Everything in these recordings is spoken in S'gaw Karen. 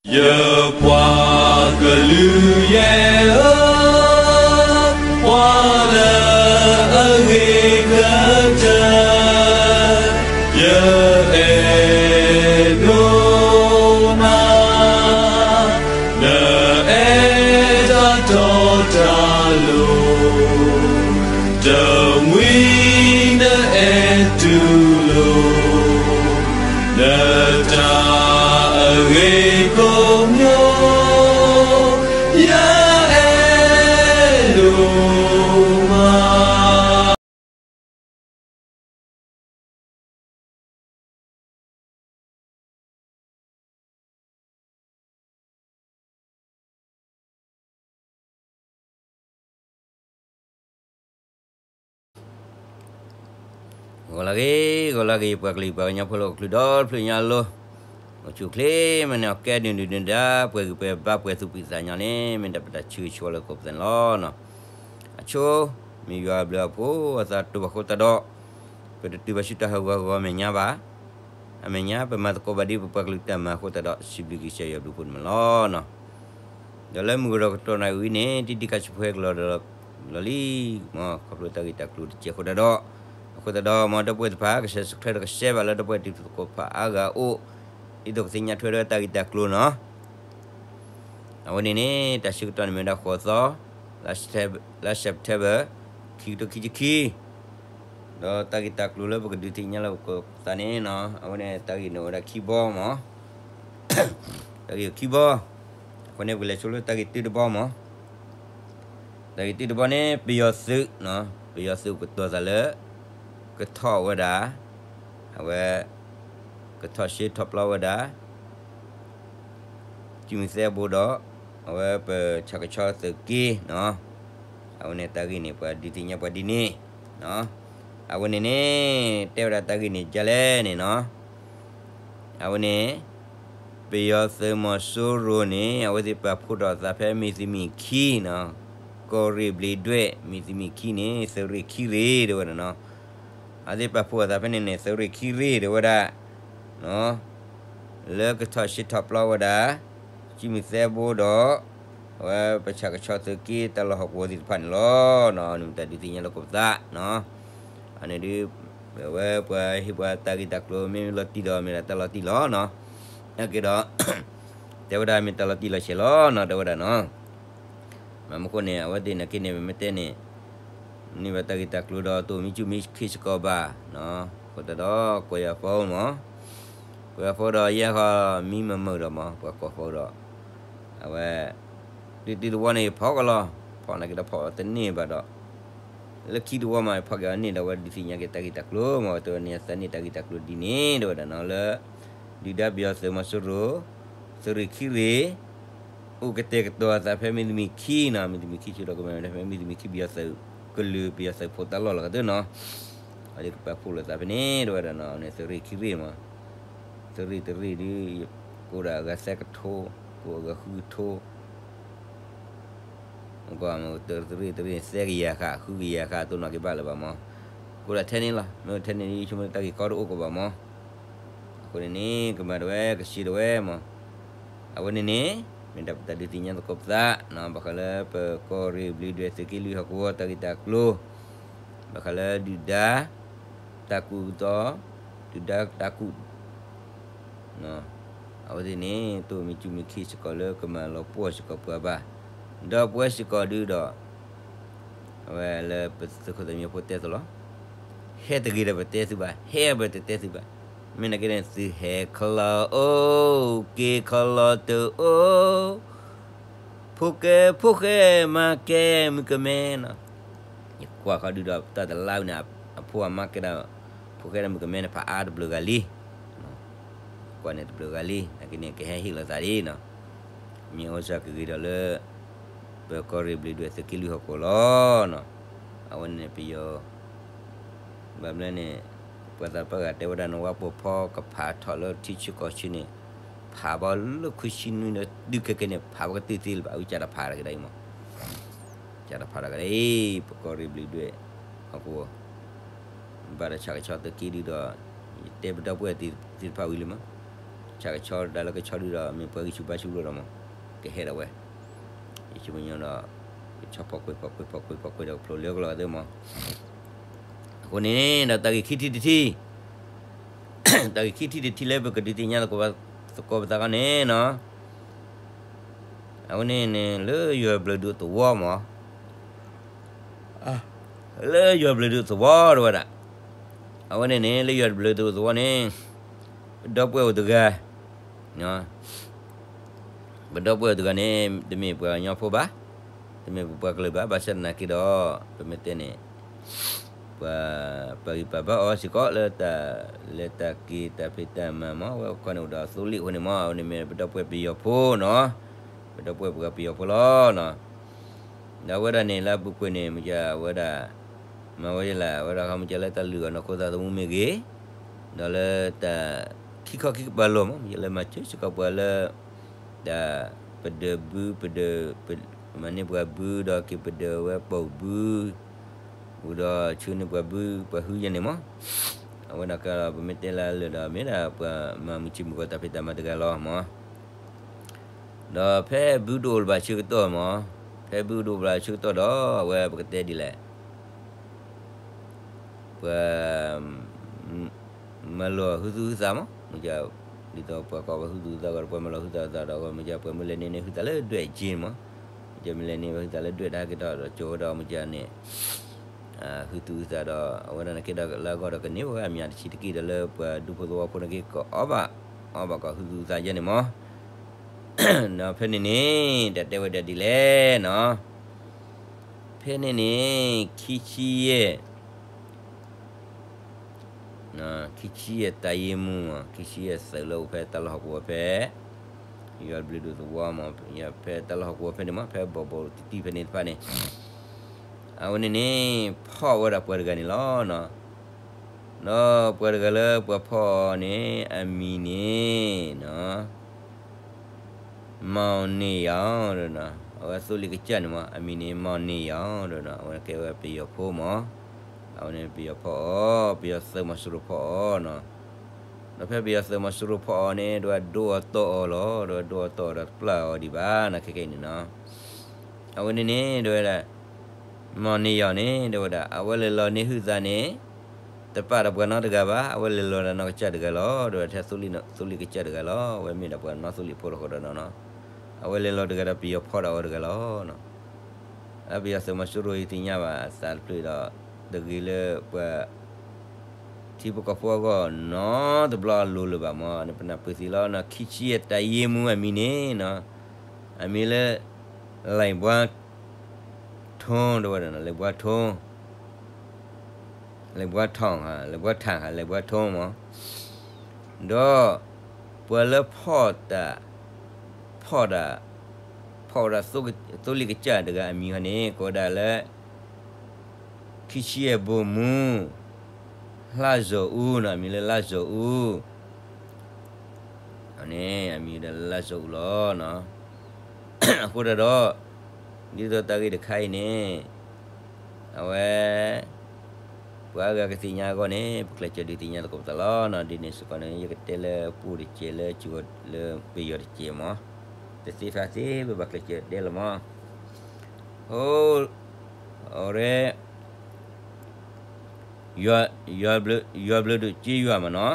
ယပှၤကလုာ်ယဲၢ်ဧၢ, ပှၤလၢအဂ့ၤကတၢၢ်, ယအဲၣ်ဒိးနၤ, နအဲၣ်တၢ်တီတၢ်လိၤ, တမှံၤနအဲၣ်တူၢ်လိာ် နတၢ်အဂ့ၤကိးမံၤ, ယအဲၣ်ဒိးမး. ဂီၤလၢအဂ့ၤ, ဂီၤလၢအဂ့ၤ ပှၤကလုာ်ပှၤကညီဖိလၢဟီၣ်ခိၣ်ချၢဒီတဖျၢၣ်ညါအလိၤ, အိၣ်ဆူၣ်အိၣ်ချ့ မ့ၢ်န့ၣ်အီၤကဲဒုၣ်ဒုၣ်ဒါ ပှဲၤဂံၢ်ပှဲၤဘါ ပှဲၤသူၣ်ဖှံသးညီန့ၣ် မ့ၢ်ဒၣ်ပတၢ်ဆၢဂ့ၤဆၢဝါလၢကိးပသဲးန့ၣ်လီၤ. အဆိ, မ့ၢ်ယွၤအဘျုးအဖှိၣ်အသးတဘၣ်ဃိသတးဒီး, ပတတုၤဘၣ်ဆူတၢ်ဟးဂီၤဟးဂီၤအမဲာ်ညါဘၣ်. အမဲာ်ညါ ပမၤသကိးဘၣ်ဒ်ပပှၤကလုာ်တၢ်မၤအဃိသတးဒီး စံးဘျုးက့ၤကစၢ်ယွၤအဘျုးအဖှိၣ်န့ၣ်လီၤ. ဒီးလၢမုၢ်ကဒီးကတီၢ်နၣ်ရံၣ်ဝံၤန့ၣ် တံၤတံၤခါဆူဖဲကလီၤဒီးလီၤလံ, မ်ခီဖျိတၢ်ဂ့ၢ်တၢ်ကျိၤတစဲးအဃိသတးဒီး, အဃိသတးဒီး မ်ဒီပုၢ်ဝဲၢ်တဖၣ် ကဆဲးစခရဲဒီးကဆဲးဘၣ်လၢဒီပုၢ်ဝဲၢ်တံၤသကိးတဖၣ်အါဂၤအအိၣ်, ဒ်သိးကသ့ၣ်ညါထွဲဒီးတၢ်ဂ့ၢ်တၢ်ကျိၤန့ၣ် အဝဲန့ၣ်န့ၣ် တၢ်ဆၢကတီၢ်န့ၣ်မ့ၢ်ဝဲဒၣ်ဃိးသီ, လါ September, ခံကထိခံဆံခံ, ဒီးတၢ်ဂ့ၢ်တၢ်ကျိၤလၢပကဒုးသ့ၣ်ညါလၢပကိးပသးန့ၣ်, အဝဲန့ၣ်တၢ်ဂ့ၢ်န့ၣ်အိၣ်ဝဲဒၣ်ခံဘီမး, တၢ်ဂ့ၢ်အိၣ်ခံဘီ, အဃိန့ၣ် ပကလဲၤဆိလၢတၢ်ဂ့ၢ်တၢတဘီမး, တၢ်ဂ့ၢ်တၢတဘီန့ၣ် ပယီၤသုး, ပယီၤသုးကတိၤသးလၢ ကထီၣ်ဝဲဒၣ်, အဝဲ, ကထီၣ်ရှဲထီၣ်ပျီဝဲဒၣ် ကၠံၣ်မုၢ်သဲဘိဒီး, အဝဲပဆၣ်ကဆီသုးက့, အဝဲန့ၣ်တၢ်ဂ့ၢ်န့ၣ် ပှၤဒုးသ့ၣ်ညါပှၤဒ်န့ၣ်, အဝဲန့ၣ်န့ၣ် တဲဝဲဒၣ်တၢ်ဂ့ၢ်န့ၣ်ဒ်လဲၣ်န့ၣ်နီၤ, အဝဲန့ၣ် ပယီၤသုးမီၤစိရိၤန့ၣ် အဝဲသ့ၣ်ပာ်ဖှိၣ်ထီၣ်အသးဖဲမံၤသုးမုၢ်ခံနီၤ, ကီၢ်ရ့ၣ်ဘျံးဒွဲၣ် မံၤသုးမုၢ်ခံန့ၣ် သုးရ့ၣ်ခံရ့ၣ်တဲဝဲဒၣ်နီၤ, အဝဲသ့ၣ်ပာ်ဖှိၣ်အသးဖဲန့ၣ်န့ၣ် သုးရ့ၣ်ခံရ့ၣ်တဲဝဲဒၣ် လၢကထီၣ်ရှဲထီၣ်ပျီဝဲဒၣ် ကၠံၣ်မုၢ်သဲဘိဒီး အဝဲပဆၣ်ကဆီသုးက့တၢ်လီၢ်ဟီၣ်ကဝီၤသ့ၣ်တဖၣ်န့ၣ်လီၤ. န့ၣ်မ့ၢ်တၢ်ဒုးသ့ၣ်ညါလၢကိးပသး, အန့ၣ်ဒ် အဝဲပှၤဟ့ၣ်ပှၤတၢ်ဂ့ၢ်တၢ်ကျိၤမ့ၢ်လီၤတံၢ်ဒီး မ့ၢ်ဒၣ်တၢ်လီၤတံၢ်လီၤနီၤ, နာ်က့ဒီး တဲဝဲဒၣ်မ့ၢ်တၢ်လီၤတံၢ်လီၤဆဲးလီၤနီၤ တဲဝဲဒၣ်နီၤ, မ့ၢ်မနုၤအဃိန့ၣ် အဝဲသ့ၣ်နာ်က့န့ၣ် ပမ့ၢ်တဲန့ၣ် န့ၢ်ဘၣ်တၢ်ဂ့ၢ်တၢ်ကျိၤဒီး တအိၣ်မံစူၣ်မံခ့စ့ၢ်ကီးဘၣ်, အဃိသတးဒီး ကိးယၤ phone မး, ကိးယၤ phone ဒီးယဲဃီ မံမမုာ်ဒီးမး ပှၤကိး phone ဒီး အဝဲ တုၤတုၤတဝီန့ၣ် ယဖီၣ်ကလီၤ, ဖီၣ်နာ်က့ဒီးဖီၣ်တန့ၢ်ဘၣ်ဒီး လၢခံတဝီမး ယဖီၣ်က့ၤအီၤန့ၣ်ဒီး အဝဲဒုးသ့ၣ်ညါက့ၤတၢ်ဂ့ၢ်တၢ်ကျိၤမး တဲဝဲန့ၣ် အသးန့ၢ်တၢ်ဂ့ၢ်တၢ်ကျိၤဒ်န့ၣ် တဲဝဲဒၣ်နီၤ လၢ ဒုၣ်ဒါပယီၤသုးမီၤစိရိၤ သုးရ့ၣ်ခံရ့ၣ် အိၣ်ကတဲာ်ကတီၤအသးဖဲမံၤတမံၤခံနီၤ, မံၤတမံၤခံဆိဒီးကမၤဝဲဒၣ်ဖဲ မံၤတမံၤခံပယီၤသုး ကလုာ်ပယီၤသုးဖိတၢ်လီၢ်လီၤကတၢၢ်နီၤ, အဝဲသ့ၣ်ကပာ်ဖှိၣ်လိာ်သးဖဲန့ၣ် တဲဝဲဒၣ်နီၤ, န့ၣ်သုးရ့ၣ်ခံရ့ၣ်မး, သုးရ့ၣ်တရ့ၣ်ဒုး ကအိၣ်ဒီးအဂၤသၢကထိ, ကအိၣ်အဂၤဃုကထိ မ့ၢ်တရ့ၣ်တရ့ၣ်န့ၣ် သၢကယၤဃၣ် ဃုကယၤဃၣ် တိၢ်နီၣ်က့ၤဘၣ်လၢၤဘၣ်မး, ကအိၣ်ဒၣ်ထဲန့ၣ်လီၤ, မ့ၢ်ထဲန့ၣ် ယဆိကမိၣ်လၢတၢ်ဂ့ၢ်ကီတအိၣ်ကဘၣ်မး, အဃိန့ၣ်န့ၣ် ကမၤတဝဲ ကစံးတဝဲမး, အဝဲန့ၣ်န့ၣ် မ့ၢ်ဒၣ်ပတၢ်ဒုးသ့ၣ်ညါသကိးပသးနီၤ, ဘၣ်ဃးလၢပကီၢ်ရ့ၣ်ဘျံးဒွဲၣ်သုးက့လွံၢ်ဟီၣ်ကဝီၤတၢ်ဂ့ၢ်တၢ်ကျိၤ, ဘၣ်ဃးလၢဒုၣ်ဒါ တၢ်ကူၣ်အကတီၢ်, ဒုၣ်ဒါတၢ်ကူၣ် အဝဲသ့ၣ်န့ၣ် တအိၣ်မံစူၣ်မံခ့စ့ၢ်ကီးလၢကမၤလီၤပှီၢ်စ့ၢ်ကီးပှၤဘၣ်, ဒီးပဝဲစ့ၢ်ကီးဒုးဒီး အဝဲလၢပသုးခိၣ်သးမံဖိတဲအသိးလီၤ, ဟဲတဂ့ၤဒီးပတဲသုဘၣ်, ဟဲပတတဲသုဘၣ်, မ့ၢ်နာ်က့န့ၣ် သုးဟဲခီလီၤအိၣ် က့ၤခီလီၤတအိၣ် ဖိၣ်ဃဲဖိၣ်ဃဲမၤကဲမုၣ်ကမဲနီၤ, ယကွၢ်ဃီဒုးဒီးတၢ်တလါဝဲန့ၣ် အဖိအမါကဲဒၣ် ဖိၣ်ဃဲဒီးမုၣ်ကမဲန့ၣ် ဖးအါတဘျုးဂၤလံ, ကွၢ်န့ၣ်တဘျုးဂၤလံ နာ်က့န့ၣ် ကဟဲဟ့ၣ်လိာ်သးဒ်နီၤ, မ့ၢ်အိၣ်စၢ်ကဂ့ၤဒီးလၢ ပကီၢ်ရ့ၣ်ဘျံးဒွဲၣ်သုးက့လွံၢ်ဟီၣ်ကဝီၤလီၤနီၤ, အဝဲန့ၣ်ပယီၤ ဘၣ်မနုၤန့ၣ် ပှၤသးပှၢ်ဂၤတဲဝဲဒၣ်နီၤ ဝါပိာ်ဖီကဖးထီၣ်လၢထံဆၢကီၢ်ဆၢန့ၣ် ဖးဘၣ်လၢခွံဆံနွံဒီးတုၤခဲကနံၣ်န့ၣ် ဖးဘၣ်ကတၢၢ်သ့လၢၤဘၣ် အဝဲကၢ်တၢ်ဖးတဂၤဒ်အံၤမး, ကၢ်တၢ်ဖးတဂၤဒ်အံၤ ပကီၢ်ရ့ၣ်ဘျံးဒွဲၣ် ဟီၣ်ကဝီၤ ဘၣ်ဒီးဆၣ်ကဆီသုးက့ဒုးဒီး ယတဲပဒီပုၢ်ဝဲၢ်သ့ၣ်တဖၣ်ဝံၤလံမး, ဆၣ်ကဆီတၢ်လၢကဆီဒုဒီး မ့ၢ်ပှၤဂံၢ်ဆူၣ်ဘါဆူၣ်လိာ်ဒီးမး, ကဟဲဒၣ်ဝဲ, ယဆိကမိၣ်ညီဒီး ကဆီဖီၣ်ကွံာ်ဖီၣ်ကွံာ်ဖီၣ်ကွံာ်ဖီၣ်ကွံာ်ဒီး ကဖျိလၢကလီၤသ့မး. အဃိန့ၣ်ဒီး တၢ်ဂ့ၢ်ခံထံၣ်တထံၣ်, တၢ်ဂ့ၢ်ခံထံၣ်တထံၣ်လၢပကဒုးသ့ၣ်ညါသကိးပသးခီန့ၣ်နီၤ, အဝဲန့ၣ်န့ၣ် လၢယွၤဘျုးဒိၣ်သဝီမး, လၢယွၤဘျုးဒိၣ်သဝီတဝဲဒၣ်, အဝဲန့ၣ်န့ၣ် လၢယွၤဘျုးဒိၣ်သဝီန့ၣ် ပဒီပုၢ်ဝဲၢ်အိၣ်တဂၤ, ပဒီပုၢ်ဝဲၢ်အိၣ်တဂၤန့ၣ် တမ့ၢ်ပှၤကညီဖိဘၣ်, တမ့ၢ်ပပှၤကလုာ်ဘၣ်, ဘၣ်ဆၣ်သနာ်က့ဒီး ပမ့ၢ်တဲန့ၣ် ပှၤပာ်ဂံၢ်ပာ်ဘါအီၤစ့ၢ်ကီးလၢတၢ်လဲၤတၢ်က့ၤတၢ်ဖံးတၢ်မၤမး, အဝဲခီန့ၣ်အိၣ်ဒီးသိလ့ၣ်အဃိန့ၣ်မး, အဝဲန့ၣ်မ့ၢ်ပဒီပုၢ်ဝဲၢ်ပယီၤဖိနီၤ, ပဒီပုၢ်ဝဲၢ်ပှၤပယီၤဖိလီၤနီၤ. ဒီးအဝဲဒၣ်န့ၣ်လၢအပူၤကွံာ်န့ၣ် မ့ၢ်ကဝဲဒၣ် မၤဝဲယဲလၢ အဝဲဒၣ်ခီမ့ၢ်ကလၢတၢ်လုၢ်အီၣ်နီၢ်ခိသးသမူမ့ၢ်ဂ့ၤ, ဒီးလၢတၢ်ခံခီခံကပၤလီၢ်မး, မ့ၢ်ကလၢမၤစၢၤစ့ၢ်ကီးပှၤလၢ တၢ်ပဒၢးဘု ပဒၢး မၤန့ၢ်ပှၤဘု ဒီးက့ၤပဒၢးဝဲပိာ်ဘု ဝံၤဒီးဆှၢန့ၢ်ပှၤဘု ပှၤဟုယဲန့ၣ်မး, အဝဲဒၣ်ကဲဒီး ပမ့ၢ်တဲလၢလၢာ်ဒီး မ့ၢ်ဒၣ်ပှၤမၤမုၢ်ဆ့ၣ်မုၢ်ဂီၤတၢ်ဖံးတၢ်မၤတဂၤလီၤမး. ဒီးဖဲဘုတအိၣ်လၢၤဘၣ်ဆၢကတီၢ်မး, ဖဲဘုတအိၣ်လၢၤဘၣ်ဆၢကတီၢ်ဒီး အဝဲပကတဲဒ်လဲၣ် ပှၤ မၤလိာ်ဟုသူၣ်ဟုသးမး, မ့ၢ်က ဒ်သိးပှၤကိးဝဲဟုသူၣ်ဟုသးဂီၢ်ဒီး ပှၤမၤလိာ်ဟုသးဟုသးဒီး မ့ၢ်က ပှၤမ့ၢ်လဲၤန့ၢ်န့ၢ်ဟုသးလၢဒွဲၣ်က့မး, မ့ၢ်က မ့ၢ်လဲၤန့ၢ်ဝဲဟုသးလၢဒွဲၣ်တၢ်ဟဲက့ၤထီၣ်ဒီး ကၠိဝဲဒီး မ့ၢ်ကန့ၣ် ဟုသူၣ်ဟုသးဒီး အဝဲဒၣ်န့ၣ်က့ဒီးလၢအဂီၢ်ဒီး ကန့ၢ်ဝဲအမျးတဆံးတက့ၢ်ဒီး လၢပှၤဒူဖိသဝီဖိန့ၣ်က့ၤ ကအီၣ်ဘၣ် အီၣ်ဘၣ်ကီးဟုသူၣ်ဟုသးယဲန့ၣ်မး. ဒီးဖဲန့ၣ်န့ၣ် တၢ်တဲဝဲဒၣ်ဒ်လဲၣ်နီၤ, ဖဲန့ၣ်န့ၣ် ခံဆံယဲၢ် ခံဆံယဲၢ်တၢ်ယ့မူ, ခံဆံယဲၢ်သုးလၢ အိၣ်ဖဲတၢ်လီၢ်ဟီၣ်ကဝီၤဖဲ ယွၤဘျုးဒိၣ်သဝီမး, ဖဲတၢ်လီၢ်ဟီၣ်ကဝီၤဖဲန့ၣ်မး, ဖဲဘီဘိတံၢ်ဖဲန့ၣ်တဖၣ်န့ၣ်, အဝဲန့ၣ်န့ၣ် ဖီၣ်ဝဲဒၣ်ပှၤတဂၤန့ၣ်လီၤ. ဒီးပှၤတဂၤလၢပှၤဖီၣ်အီၤန့ၣ် အမံၤန့ၣ် မောင်နေရောင် ဒီးနီၤ, အဝဲသိလ့ၣ်ကစၢ်န့ၣ်မး, အမံၤန့ၣ် မောင်နေရောင် ဒီးနီၤ, အဝဲကဲဝဲပယီၤဖိမး, အဝဲန့ၣ်ပယီၤဖီၣ်အီၤ, ပယီၤသုးမီၤစိရိၤဖီၣ်အီၤနီၤ. ဒီးဖဲပယီၤသုးမီၤစိရိၤဖီၣ်အီၤန့ၣ် ဒီးဒိအီၤတီၢ်အီၤလီၤ, ဒီးဒိအီၤတီၢ်အီၤဒီးတပျၢ်အီၤဒံးဘၣ်နီၤ, ခဲကနံၣ်န့ၣ်နီၤ. အဝဲန့ၣ်န့ၣ် ဒီးဝဲဒၣ် မောင်နေရောင် န့ၣ် ဒီးဝဲဒၣ် အဝဲလဲၤလီၤန့ၢ်ဟုသးန့ၣ် တပာ်ဒီးပှၤနီတဂၤဘၣ်, အဝဲလဲၤလီၤဒီးနီၢ်ကစၢ်တဂၤလီၤ, ဒီးထဲသိလ့ၣ်ကစၢ်တဂၤလီၤ, အဝဲမ့ၢ်ဒၣ်ပှၤနီၢ်သိလ့ၣ်ဖိတဃီဒီးနီၤ, အဝဲလဲၤလီၤတဂၤဒီးပယီၤဖီၣ်ဒီးအီၤတဂၤလီၤ. အပယီၤသုးမီၤစိရိၤအံၤသ့ၣ်ညါဘၣ်အသးတဖျၢၣ်ဒီး တဂ့ၤလၢပှၤ ထံဖိကီၢ်ဖိအဂီၢ်နီတဘျီအလိၤလၢၤဘၣ်မး, ပနၢ်ပၢၢ်သ့လီၤနီၤ, ခံဆံယဲၢ်တၢ်ယ့မူအမံၤန့ၣ်နီၤ, အမံၤလၢ လဲၤဘှါ ထိ ဒီးဝဲဒၣ်နီၤ, လဲၤဘှါထိ လဲၤဘှါထီၣ်ဧါ, လဲၤဘှါထၣ်ဧါ, လဲၤဘှါထိမး, ဒီးပှၤလၢဖီၣ်တၢ် ဖီၣ်တၢ် ဖီၣ်ဝဲဒၣ်သိလ့ၣ်ကစၢ်တဂၤအမံၤဟီန့ၣ် ကိးဝဲဒၣ်လၢ ခံဆံယဲၢ်ဘိၣ်မူ လါစီၤအူနီၤ, အမံၤလၢလါစီၤအူ န့ၣ် အမံၤဒီးလါစီၤအူလီၤနီၤ. အဃိဒၣ်ဒီး ဒ်သိးတၢ်ဂ့ၢ်တခါအံၤန့ၣ် အဝဲ ပှၤအါဂၤကသ့ၣ်ညါအဂီၢ်န့ၣ် ပကျဲးစၢးဒုးသ့ၣ်ညါသကိးပသးလီၤနီၤ. ဒ်န့ၣ်စ့ၢ်ကီးန့ၣ် ယကတဲလၢပူၤတကဲး လၢကၠူၤလၢပယီၤတကဲးမး, တသ့ဖးသ့ ပဘၣ်ကျဲးစၢးတဲလီၤမး. ဟိ အရ့ ယွၤဘျုးဒိၣ်က့ယွၤမးနီၤ.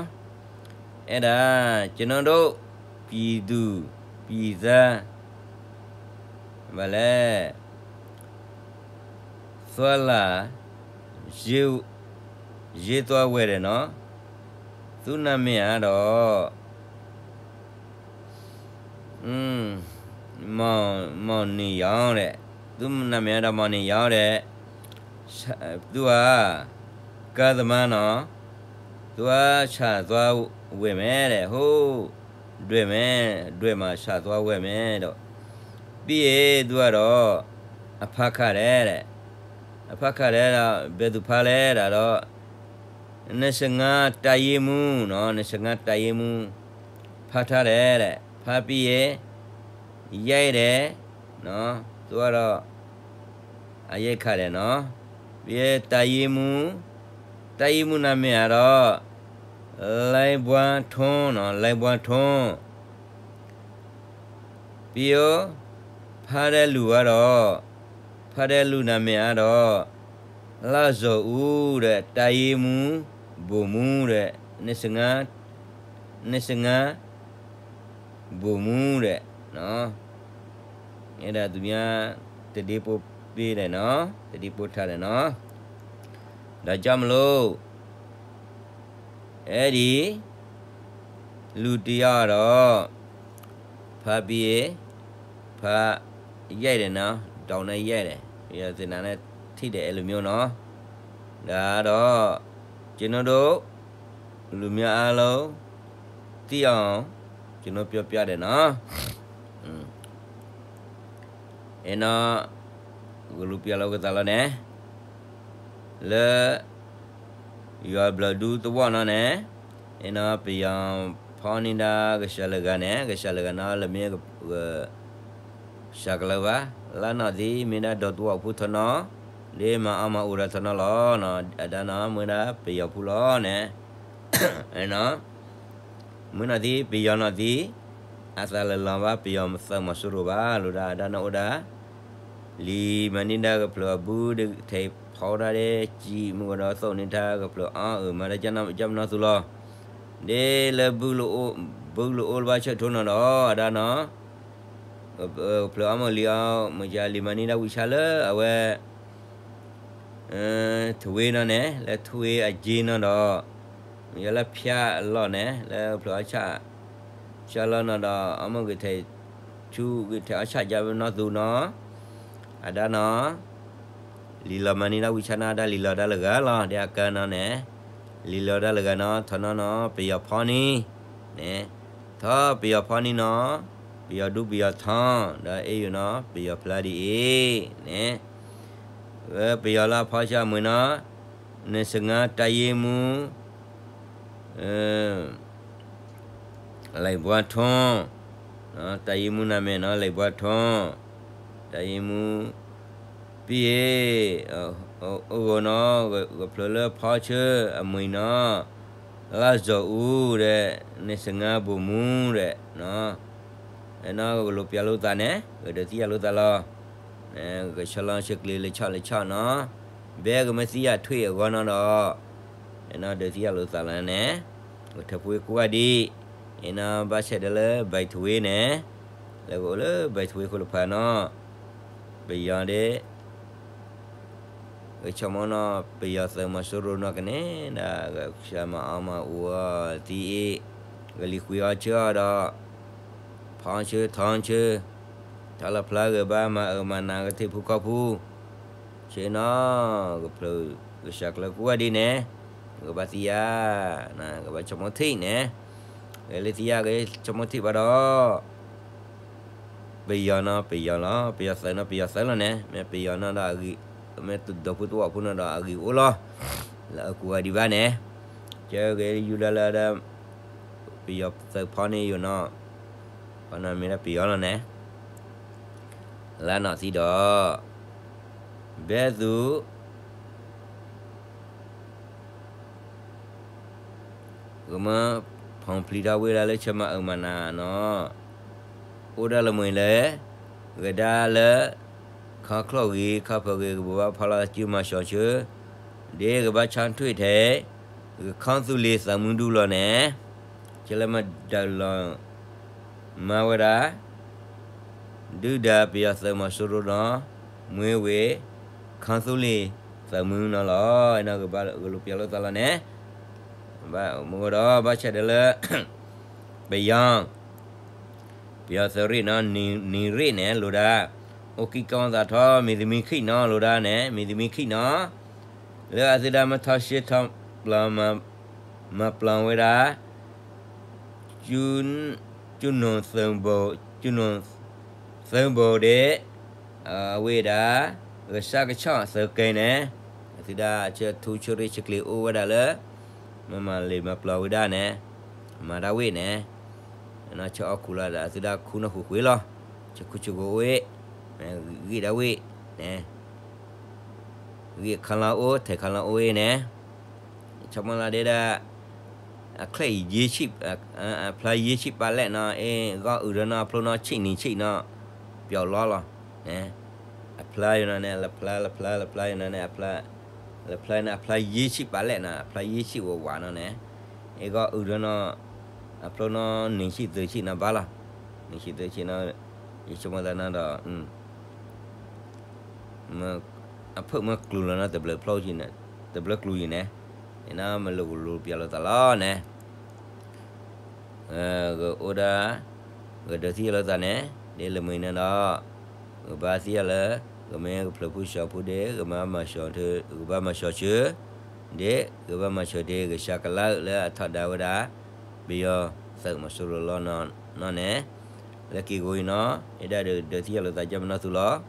အဲၣ်ဒၣ် ကျွန်တော်တို့ ပြည်သူ ပြည်သား ဘၣ်လဲၣ် သွါလၢ် ယ့သွါဝဲၢ်ဒီးနီၤ, သုနမ့ၢ်ဧါဒီး မောင် မောင်နေရောင် ဒီး သုနမ့ၢ်ဧါဒီး မောင်နေရောင် ဒီး သုဝဲ ကားသမားနီၤ, သုဝဲဆၣ်သွါဝဲၢ်မဲာ်ဒီး ဟိ ဒွဲၣ်မဲာ် ဒွဲၣ်မးဆၣ်သွါဝဲၢ်မဲာ်ဒီး ပံအဲ သုဝဲဒီး အဖါခါဒီး အဖါခါဒီး ဘဲသူၣ်ဖါလဲၣ်ဒီး နစငါတၢ်ယ့မူနီၤ, နစငါတၢ်ယ့မူ ဖါထါဒီး ဖါပံအဲ ယဲဒီး သုဝဲဒီး အယဲခါဒီးနီၤ, ပံအဲတၢ်ယ့မူ, တၢ်ယ့မူနမ့ၢ်ဧါဒီး လံဘွါထွန်းနီၤ, လံဘွါထွန်း, ပယိၤ, ဖါဒဲလူၤအါဒီး, ဖါဒဲလူၤနၤမဲာ်အါဒီး, လါစီၤအူဒီး တၢ်ယ့မူ, ဘိၣ်မူဒီး, နစငါ, နစငါ, ဘိၣ်မူဒီး, အဲၣ်ဒိးသူများ တဒ့ပိပ့ဒီးနီၤ, တဒ့ပိထါဒီးနီၤ, ဒီးကၠီမလိ အဲၣ်ဒိး လူၤတယၢ်ဒီး ဖါပံၤ, ဖါယဲၢ်ဒီးနီၤ, ဒီးနယဲၢ်ဒီး ယသ့ၣ်နၤလၢထံၣ်ဒီးအဲၣ်လူၤမၠိနီၤ, ဒီးဒီး ကျွန်တော်တို့ လူမျိုးအားလုံး သိအောင် ကျွန်တော်ပြောပြတယ်နော်. အဲၣ်နီၤ, ကလူၤပျၢ်လီၤကသးလီၤန့ၣ်, လၢ ယွၤဘျၢၣ်ဒူသဝီၣ်နီၤန့ၣ်, အဲၣ်နီၤ ပယီၤဖီန့ၢ်ဒၣ်ကစၢ်လၢဂၤန့ၣ်, ကစၢ်လၢဂၤနီၤ လၢမ့ၢ် ကစၢ်ကလၢဘၣ်, လၢနီၢ်သံမ့ၢ်ဒၣ်ဒီးသဝီၣ်ဖိထီနီၤ, ဒ်မၤအီၣ်မၤအူဒီးထီနီၤလီၤ. အဒၣ်နီၤ မ့ၢ်ဒၣ်ပယီၤဖိလီၤန့ၣ်, အဲၣ်နီၤ မုၢ်နီၢ်သံ ပယီၤနီၢ်သံ, အသးလၢလီၤဘၣ် ပယီၤသးမီၤစိရိၤဘၣ် လိၤဒၣ်အဒၣ်နီၢ်အိၣ်ဒၣ်, လံာ်မၤန့ၢ်ဒၣ်ကဖျၢၣ်အဘု ဒ်ထဲးဖီဒၣ်ဒဲး ကံမုၢ်ကဒီးသိၣ်န့ၢ်ထါကဖျၢၣ်အီၣ်အုး မၤတၢ်ကၢ်နီၢ်ကၢ်ပနီၢ်သူလီၤ. ဒ်လၢ ဘုလိၤအိၣ်လၢဘၣ်ဆၢထီၣ်နီၤဒီး အဒၣ်နီၤ ကဖျၢၣ်အီၣ်မုၢ်လံၤအီၤ မုၢ်ကလံၤမၤန့ၢ်ဒၣ်ဝံဆါလၢအဝဲ ထဝ့နီၤန့ၣ် လၢထဝ့အက့နီၤဒီး မ့ၢ်လၢဖၠၣ်အလီၢ်န့ၣ် လၢဖျၢၣ်အီၣ်ဆၣ် ဆၣ်လီၤနီၤဒီး အီၣ်မုၢ်ကထဲးဆူကထဲးအီၣ်ဆၣ်ကၢ်ပနီၢ်သူနီၤ အဒၣ်နီၤ လံာ်လီၤမၤန့ၢ်ဒၣ်ဝံဆါနီၤ အဒၣ်လံာ်လီၤဒၣ်လၢဂၤလီၤ ဒ်အကၢနီၤန့ၣ် လံာ်လီၤဒၣ်လၢဂၤနီၤ ထီနီၤနီၤ ပယီၤဖီန့ၢ်န့ၣ် ထီပယီၤဖီန့ၢ်နီၤ ပယီၤဒူပယီၤထီ ဒီးအ့ၣ်ယိၤနီၤ ပယီၤဖျါဒ်အံၤန့ၣ် ပယီၤလၢအဖီဆၣ်အမုၢ်နီၤ နစငါတၢ်ယ့မူ လံာ်ဘွါထွန်း တၢ်ယ့မူနၤမဲာ်နီၤ လံာ်ဘွါထွန်း တၢ်ယ့မူ ပံၤ အဂီၢ်နီၤ ကဖျၢၣ်လၢဖီဆၢအမုၢ်နီၤ လါစီၤအူဒီး နစငါဘိၣ်မူဒီး နီၤ ကလိးပျၢ်လိာ်သးန့ၣ် ကဒုးသံယၤလိာ်သးလီၤ ကဆၢလီၤဆၢကျဲၤလၢဆီၣ်လၢဆီၣ်နီၤ ဘဲကမ့ၢ်သံယၤထွံၣ်အဂီၢ်နီၤဒီး ဒုးသံယၤလိာ်သးလီၤန့ၣ် ကထၢဖှိကိးဂၤဒံး အ့ၣ်နီၤ ဘၣ်ဆၣ်ဒီးလၢ ဘဲးထဝ့ န့ၣ် လၢကအိၣ်လၢ ဘဲးထဝ့ ခိၣ်တဖၣ်နီၤ ပယီၤဒ် ကဆိကမိၣ်နီၤ ပယီၤသုးမီၤစိရိၤနီၤကန့ၣ် ဒီးကစၢ်မၤအီၣ်မၤအူအီၤသံအံၤ ကလံၤဃံးအီၤဆၢအီၤဒီး ဖီဆၢထီဆၢ ထီလီၤဖျါဂ့ၤဘၣ် မၤအၢမၤနးကထံၣ်ဖုခီၣ်ဖူ ဆ့ၣ်နီၤ ကဖျၢၣ်ကစၢ်ကျၢၤကိးဂၤဒံးန့ၣ် ကဘၣ်သံယၤ ကဘၣ်ဆိကမိၣ်ထံၣ်န့ၣ် ဂ့ၤလၢသံယၤကဆိကမိၣ်ထံၣ်ဘၣ်ဒီး ပယီၤနီၤ ပယီၤလီၤ ပယီၤသုးနီၤ ပယီၤသုးလီၤန့ၣ် မ့ၢ်ပယီၤနီၤဒီးအဂံၢ် မ့ၢ်ဒီးဖိသဝီဖိနီၤဒီးအဂံၢ်အိၣ်လီၤ လၢအကိးဂၤဒံးဘၣ်န့ၣ် ကဲဂ့ၤယူဒၤလၢဒီး ပယီၤသုးဖီန့ၢ်ယိာ်နီၤ ဖီန့ၢ်မ့ၢ်ဒၣ်ပယီၤလီၤန့ၣ် လၢနီၢ်သံဒီး ဘဲသူ ကမၢဖီၣ်ဖျံးထီၣ်ဝဲဒၣ်လၢဆၢမၤအၢမၤနးနီၤ အိၣ်ဒၣ်လၢမုၢ်လဲၣ် ကဒါလၢ ခီချီၣ်ဂ့ၤ ခီဖျိဂ့ၤ ကဘိးဘၣ်ဖီလာ်စုမၤစီၤဆၢ ဒ်ကဘၣ်ဆါထွံၣ်ထဲ ကခီသူလ့ၤသးမုၢ်ဒူလီၤန့ၣ် ကလၢမ့ၢ်ဒၣ်လီၤ မၤဝဲဒၣ် ဒုၣ်ဒါပယီၤသုးမီၤစိရိၤနီၤ မွ့ဝ့ၤ ခီသူလ့ၤသးမုၢ်နီၤလီၤ အဲၣ်နီၤကဘၣ်ကလူးပျၢ်လိာ်သးလီၤန့ၣ် မ့ၢ်ဝဲဒီးဘၣ်ဆၣ်ဒီးလၢ ပယီၤ ပယီၤသုးရ့ၣ်နီၤ နံၤရ့ၣ်န့ၣ် လိၤဒၣ် အိၣ်ကံၢ်ကီသးထီ မံၤသမံၤခံနီၤ လိၤဒၣ်န့ၣ် မံၤသမံၤခံနီၤ လၢအသုဒၣ်မ့ၢ်ထီၣ်ရှ့ထီၣ်ပျီ မၤပျီဝဲဒၣ် ကၠူနိၣ်သၢဘိၣ် ကၠူနိၣ်သၢဘိၣ်ဒ့ၣ် အဝဲဒၣ် ကစၢ်ကဆီၣ်သၢကဲန့ၣ် အသုဒၣ်ဆၢထူဆၢရ့ၣ်ဆၢကျဲၤအိၣ်ဝဲဒၣ်လၢ မၤမၤလ့ၤမၤပျီဝဲဒၣ်န့ၣ် မၤဒၣ်ဝဲန့ၣ် ဆၢအီၣ်ခူလီၤဒီးအသုဒၣ်ခူနၢ်ဃုာ်ဃုာ်လီၤ ဆၢခူဆၢကိးအိၣ်ဝဲ ဂံၢ်ဒၣ်ဝဲန့ၣ် ဂံၢ်ခါလီၤအိၣ် ထဲးခါလီၤအိၣ်ဝဲန့ၣ် ဆိကမိၣ်လီၤဒဲဒၣ် အချဲၣ်အံၤယ့ဆံး, အဖျါယ့ဆံးပာ်လဲၣ်နီၤ, အ့ၣ် ဂီၢ်အုးဒီးနီၤ အဖျိနီၤ ဆံးနံၤဆံးနီၤ, ပျီလီလီၤ, အဖျါယနီၤန့ၣ် လၢဖျါ လၢဖျါ လၢဖျါယနီၤန့ၣ် လၢဖျါန့ၣ် အဖျါယ့ဆံးပာ်လဲၣ်နီၤ, အဖျါယ့ဆံးဝးဝးနီၤန့ၣ်, အ့ၣ် ဂီၢ်အုးဒီးနီၤ အဖျိနီၤ နံၤဆံးသုးဆံးနီၤဘၣ်လီၤ, နံၤဆံးသုးဆံးနီၤ, ယဆိကမိၣ်သးနီၤဒီး အဖၢၣ်မ့ၢ်ကျူၤလီၤနီၤ တဘျၢဖျိ, တဘျၢကျူၤယံၤန့ၣ်, အ့ၣ်နီၤမ့ၢ်လိာ်ကလူၤပျီလိာ်သးလီၤန့ၣ်, ဂ့ၤအိၣ်ဒၣ်, ဂ့ၤဒုးသ့ၣ်ညါလိာ်သးန့ၣ်, ဒ်လၢမုၢ်နၤဒီး, ဂဘါသ့ၣ်ညါလၢ, ဂမ့ၢ်ကဖျၢၣ်ဖိဆှီဖိဒ့, ဂမၤမၤဆှီ, ဂဘါမၤဆှီဆၢ, ဒ်, ဂဘါမၤဆှီဒ့ ကစှၤကလါလၢအထီဒါဝဲဒၣ်, ပယီၤသုးမီၤစိရိၤလီၤနီၤန့ၣ်, လၢက့ၤဂီၤအံၤနီၤ, အ့ၣ်ဒၣ်ဒုးဒုးသ့ၣ်ညါလိာ်သး ကၢ်ပနီၢ်သုလီၤ.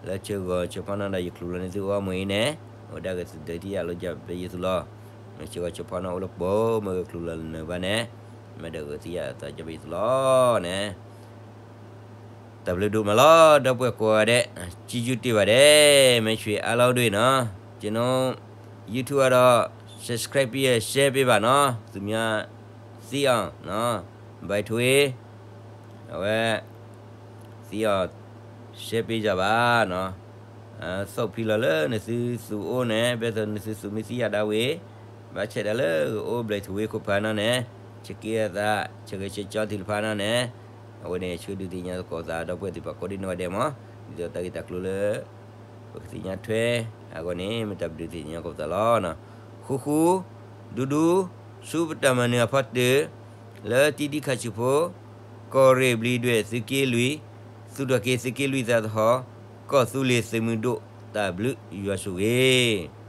လၢဆၢဂီၤဆၢဖီနီၤဒီးယကျူၤလီၤန့ၢ်သုအိၣ်မူအံၤန့ၣ်, အဝဲဒၣ်ကဒုးသ့ၣ်ညါလိာ်ကၢ်ပယီၤသုလီၤ. မ့ၢ်ဆၢဂီၤဆၢဖီနီၤအိၣ်လၢပိာ်မုၣ်ကကျူၤလီၤနၢၤဘၣ်န့ၣ်, မ့ၢ်ဒုးသ့ၣ်ညါသးကၢ်ပယီၤသုလီၤန့ၣ် တၢ်ဘျုးဒိၣ်မးလီၤ ဒီပုၢ်ဝဲၢ်ကိးဂၤဒဲး, ကံကၠူတ့ၢ်ဘၣ်ဒဲး, မ့ၢ်ဆှၢအါလီၤဒွဲၣ်နီၤ, ကနိ YouTube အဒီး, subscribe ပ့ၢ် share ပ့ၢ်ဘၣ်နီၤ, သူများသိအောင်, ဘိုက်ထွေး, အဝဲ, သိအောင်, share ပ့ၢ်ယၤဘၣ်နီၤ, သိးဖံလီၤလၢနသုသူအိၣ်န့ၣ် ဘၣ်သိးနသုသူမ့ၢ်သံယၤဒၣ်ဝဲ, ဘၣ်ဆဲးဒၣ်လၢကအိၣ်ဘျဲၣ်ထူဝ့ခိၣ်ဖးနီၤန့ၣ်, ဆၢက့ၤအသး, ဆၢဂ့ၤဆၢကၠီထံတဖၣ်နီၤန့ၣ်, အဝဲန့ၣ် ဆၢဒုးသ့ၣ်ညါသကိးသး ဒီပုၢ်ဝဲၢ်သ့ၣ်တဖၣ်ကိးဒံနီၢ်ဂၤဒဲးမး, ဒ်သိးတၢ်ဂ့ၢ်တၢ်ကျိၤလၢ ပကသ့ၣ်ညါထွဲအဂီၢ်န့ၣ် မ့ၢ်တၢ်ဘျုးသ့ၣ်ညါကိးပသးလီၤ. ဃူဃူ, ဒူဒူ, ဆူပတၢ်မၤနၢၤအဖီတၢၢ်, လၢတံဒံခးဆံးဖိ, ကီၢ်ရ့ၣ်ဘျံးဒွဲၣ်သုးက့လွံၢ်, သူၣ်ထီၣ်က့ၤသုးက့လွံၢ်သးသဟီၣ်, ကီၢ်သူလ့ၤသုးမုၢ်ဒိၣ်တၢ်ဘျုးယွၤဆိၣ်ဂ့ၤ